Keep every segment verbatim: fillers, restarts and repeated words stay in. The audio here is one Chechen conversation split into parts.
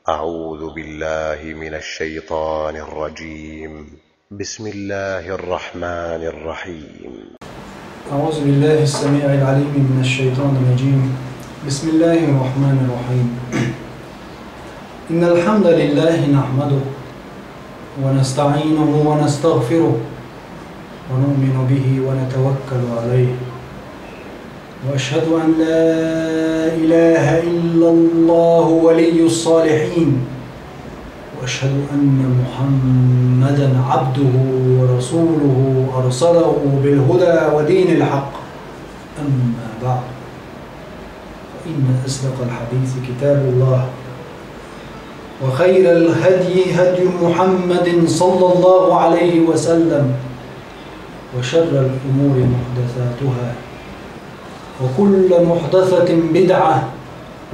أعوذ بالله من الشيطان الرجيم. بسم الله الرحمن الرحيم. أعوذ بالله السميع العليم من الشيطان الرجيم. بسم الله الرحمن الرحيم. إن الحمد لله نحمده ونستعينه ونستغفره ونؤمن به ونتوكل عليه. وأشهد أن لا إله إلا الله ولي الصالحين، وأشهد أن محمدا عبده ورسوله أرسله بالهدى ودين الحق. أما بعد، فإن أصدق الحديث كتاب الله، وخير الهدي هدي محمد صلى الله عليه وسلم، وشر الأمور محدثاتها، وكل محدثة بدعة،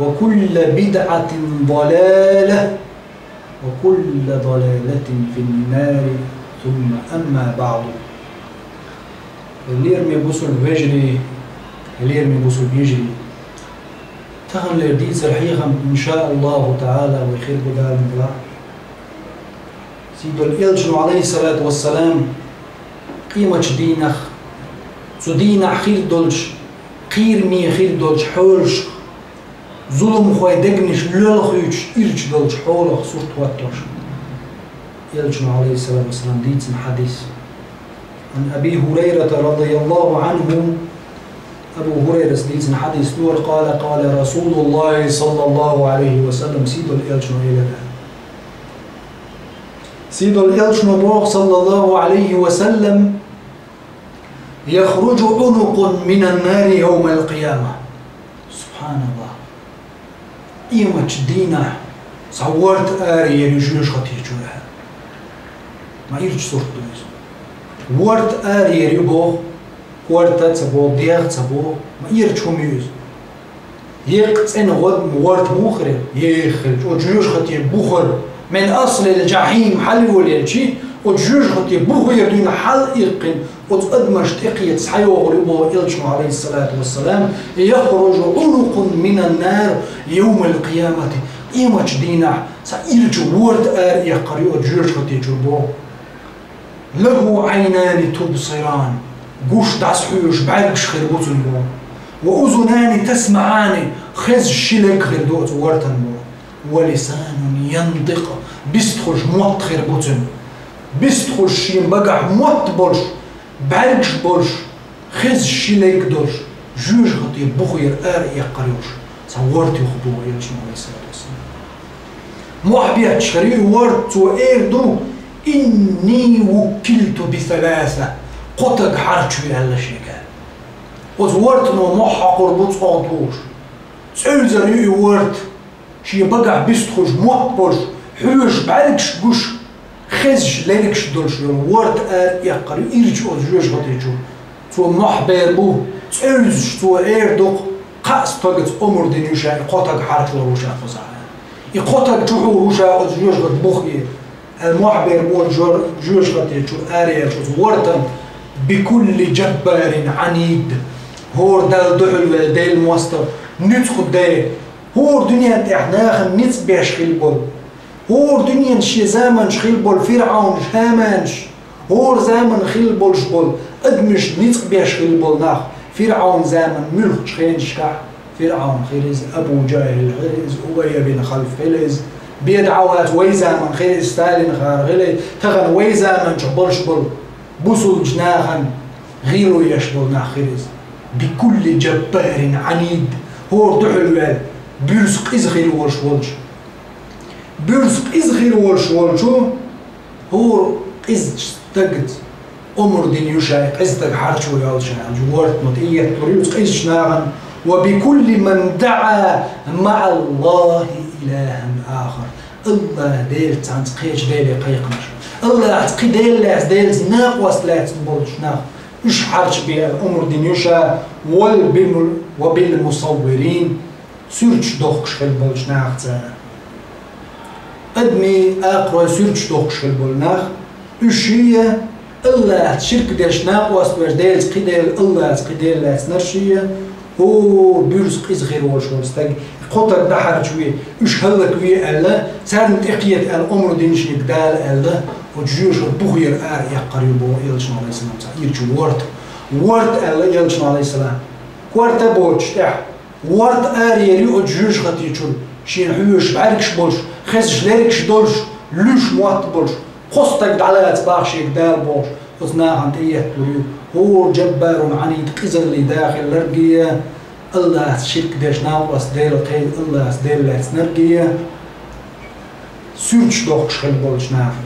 وكل بدعة ضلالة، وكل ضلالة في النار. ثم أما بعد. Лераме бусулба вежарий, лераме бусулба йижарий. Таханлера дийцар хьехам, ин ша Аллаху таӀала, вай хир бу Дала мукъ лахь. Сийдолчу Элчано, Ӏалайхиссалату вассалам, къематчу дийнах, цу дийнахь хир долчу, кхераме хир долчу хьолашка, зуламхойн дегнаш лоьлхуьйтуш ирча долчу хьолах сурт хӀоттош, Элчано, Ӏалайхиссалату вассалам, дийцина хьадис. Ан Аби Хурайрата радияллаху Ӏанху, Абу Хурайрас дийцина хьадис ду хӀара, къала, къала Расулуллахи саллаллаху Ӏалайхи ва саллам, сийдолу Элчано элира. Сийдолу Элчано боху, саллаллаху Ӏалайхи ва саллам: «Яхруджу Ӏунукъун минан нари явмал къияма». Субханаллах. Къематчу дийнахь цхьа ворта араер ю жоьжахати чуьра. Ма ирча сурт ду иза. Ворта араер ю боху, корта а ца боху, дегӀ а ца боху, ма ирча хӀума ю иза. Еккъа цӀена гӀод-, ворта муха хир, еххилча, оцу жоьжахати бухара, мин аслил джахьим хьалайолаелча, оцу жоьжахати бухара дуьйна хьалаиккхина, оцу адамашна тӀекхетта схьайогӀур ю боху Элчано, Ӏалайхиссалату вассалам: «Яхруджу Ӏунукъун минан нар явмал къиямати». Къематчу дийнахь цхьа ирча ворта араэккхар ю оцу жоьжахати чуьра боху. «Лаху Ӏайнани тубсиран», гуш дӀасахьоьжуш бӀаьргаш хир бу цуьнан боху. «Ва узунани тасмаӀани», хезаш ши лерг хир ду оцу вортан боху. «Ва лисанун янтикъ», бистхуьлуш мотт хир бу цуьнан. Бистхуьлуш, шен багахь мотт болуш, бӀаьргаш болуш, хезаш ши лерг долуш, жоьжахати бухара араэккхар йолуш цхьа ворта ю боху Элчано, Ӏалайхиссалату вассалам. Мохь бетташ хир ю и ворта, цо эр ду: «Инни вуккилту би саласа», кхо таг хьарчаве аьлла шега. Оцу вортано мохь хьокхур бу цӀогӀа тухуш. ЦӀевзар ю и ворта, шен багахь бистхуьлуш мотт болуш, хьоьжуш бӀаьргаш гуш, хезаш лергаш долуш йолу ворта араэккхар ю ирча оцу жоьжахати чу. Цо мохь бер бу, цӀевзаш цо эр ду-кх: «Кхаа стагаца омра дина ю ша, и кхо таг хьарчор ву ша кхузахь». И кхо таг чухьур ву ша оцу жоьжахати бухе, аьлла мохь бер бу оцу жор-, жоьжахати чу араерчу оцу вортан: «Бикулли джаббарин Ӏанид». ХӀора Далла дуьхьал велла Делан мостагӀа, ницкъ де, хӀора дуьнен тӀехь нахана ницкъ беш хилла болу, хӀора дуьненан шен заманчу хилла болу ФирӀаунаш, ХӀаманаш, хӀора заманахь хилла болуш болу адамашна ницкъ беш хилла болу нах, ФирӀаун заманахь муьлххачу хенашкахь, ФирӀаун хир иза, Абу Джахьил хир иза, Убай бин Халф хир иза, бен дӀа а вац, вай заманахь хир иза, Сталинхара хир иза, тахана вай заманчохь болуш болу бусулбачу нахана гӀийла еш болу нах хир иза. «Бикулли джаббарин Ӏанид», хӀора дуьхьал ваьлла, буьрса къиза хир волуш волчу. Буьрса къиза хир волуш волчу, хӀора къизачу стагаца омра дина ю ша, и къиза стаг хьарчо йолуш аьлла, вортано тӀеетталур ю оцу къизачу нахана: «Ва бикулли ман даӀа маӀаллахи илахӀан ахар». АллахӀ Делаца цхьаьнца кхечу деле кхайкхинарш. АллахӀца кхин дела лаьцна, Делаца накъост лаьцна болчу нах. Уьш хьарчабе аьлла омра дина ю ша, вал биму-, ва бил мусаввирин, суьрташ дохкуш хилла болчу нахаца. Адамийн, акхаройн суьрташ дохкуш хилла болу нах, уьш шиъ, АллахӀца ширк деш, накъост веш, Делаца кхин дела, АллахӀца кхин дела лаьцнарш шиъ, ХӀора буьрса къиза хир волуш волу стаг, кхо стаг дӀахьарчаве, уьш хӀаллакве аьлла, царна тӀекхета аьлла омра дина шега Дала аьлла, оцу жоьжахатин бухера араэккхар ю боху Элчано, Ӏалайхиссалам, цхьа ирча ворта. Ворта аьлла Элчано, Ӏалайхиссалам. Корта а боцуш тӀехь, ворта араер ю оцу жоьжахати чуьра, шена хьоьжуш бӀаьргаш болуш, хезаш лергаш долуш, луьйш мотт болуш, кхо стаг дӀалаца боху шега Дала бохуш, оцу нахана тӀеетталур ю хӀора джаббарун Ӏанид, къизаллин да хилларге, АллахӀца ширк деш, накъост Делан кхел, АллахӀца Дела лаьцнарге, суьрташ дохкуш хилла болчу нахе.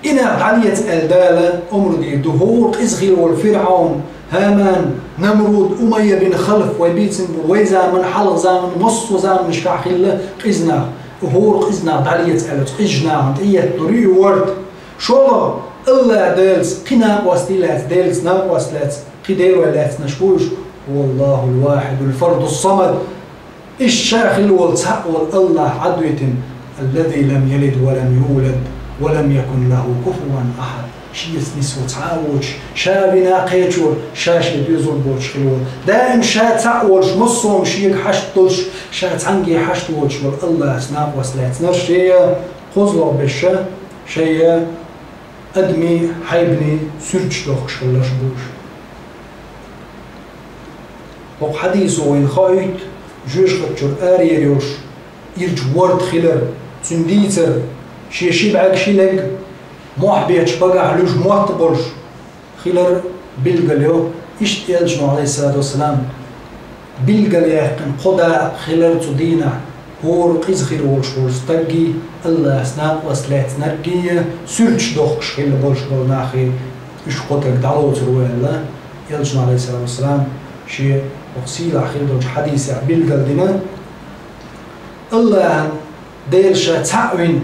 И нах дӀалеца аьлла Дала омра дийр ду, хӀора къиза хилла волу ФирӀавн, ХӀаман, Намруд, Умайя бин Халф, вай бийцина бу, вай заман, хьалха заман, массо а заманашкахь хилла къиза нах. ХӀора къиза нах дӀалеца аьлла, оцу къизачу нахана тӀеетталур ю и ворта. ШолгӀа, АллахӀ Делаца кхин накъостий лаьцна, Делаца накъост лаьцна, кхин делой лаьцнарш бу уьш. ВаллахӀул вахьидул фардус самад. Иштта ша хилла волу цхьаъ волу АллахӀ Ӏадвитина: «Аллази лам ялид ва лам юлад, ва лам якун лахӀу куфуван ахьад». Шеца нисван цхьа а воцуш, ша вина кхечо, ша шен доьзал боцуш хилла волу. Даим ша цхьаъ волуш, массо а хӀума шега хьашт долуш, ша цхьаьнгге хьашт воцуш волу АллахӀаца накъост лаьцнарш шея, кхозлагӀа беш ша, шайя адамийн, хьайбанийн суьрташ дохкуш хилларш бу уьш. ХӀокху хьадисо вайна хоуьйту жоьжахати чуьра араер йолуш ирча ворта хилар, цуьнан дийцар, шен ши бӀаьрг, ши лерг мохь бетташ, багахь луьйш мотт болуш хилар билгал йо. Иштта Элчано, Ӏалайхиссалату вассалам, билгал яьккхина кхо дакъа хилар цу дийнахь, хӀора къиза хир волуш волу стаггий, АллахӀаца накъост лаьцнарггий, суьрташ дохкуш хилла болуш болу нахе, уьш кхо стаг дӀалоцур ву аьлла, Элчано, Ӏалайхиссалату вассалам, шен хӀокху сийлахь хир долчу хьадисехь билгал дина. АллахӀан Дела ша цхьаъ вина,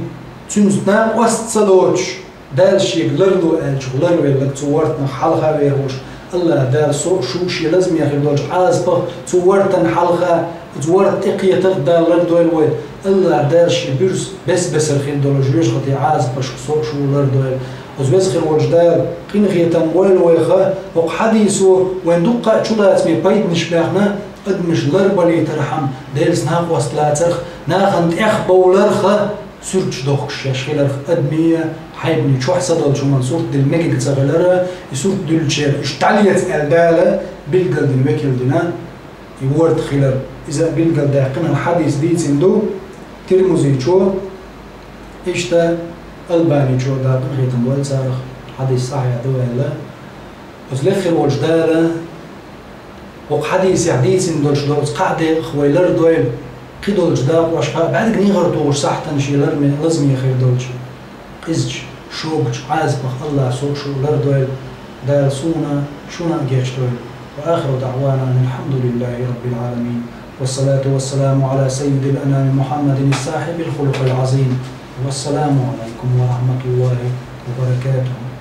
цуьнца накъост ца доцуш, Дала шега ларло аьллачух ларвелларг цу вортанах хьалха а вехаш, АллахӀ Дала со а, шу а шен лазаме хир долчу Ӏазапах, цу вортан хьалха, оцу ворта тӀекхетарх Дала лардойла вай. АллахӀ Дала шен буьрса бес-бесара хир долу жоьжахатин Ӏазапашка со а, шу а лардойла. Оцу веза хир волчу Дала къинхетам бойла вайх. ХӀокху хьадисо вайн дуккха а чулацаме пайданаш баьхна, адамаш ларбалийтархьама, Делаца накъост лацарх, нахана тӀехбовларх, суьрташ дохкуш шаьш хиларх, адамийн, хьайбанийн, чохь са долчу хӀуманан сурт дилла мегиг ца хилар, и сурт дуьллучеран уьш дӀалеца аьлла Дала билгал дина, векал дина и ворта хилар. Иза а билгал даьккхина хьадис дийцина ду Тирмузичо, иштта Албаничо, Дала къинхетам бойла царах, хьадис сахьихь ду аьлла. Оцу леххира волчу Дала хӀокху хьадисехь дийцина долуш долчу кхаа декъах вай лардойла, кхидолчу дакъошкахь а бӀаьрг негӀар тухуш сахьтана шен ларме, лазаме хир долчу къизачу, шогачу Ӏазапах АллахӀ со а, шу а лардойла, Дала суна, шуна а гечдойла. Ва ахиру даӀвана анил хьамдулиллахӀи раббил Ӏаламин. Вассалату вассаламу Ӏала саййидил анами Мухьаммадин сахьибил хулукъил Ӏазим. Вассаламу Ӏалайкум ва рахьматуллахӀи ва баракатухӀу.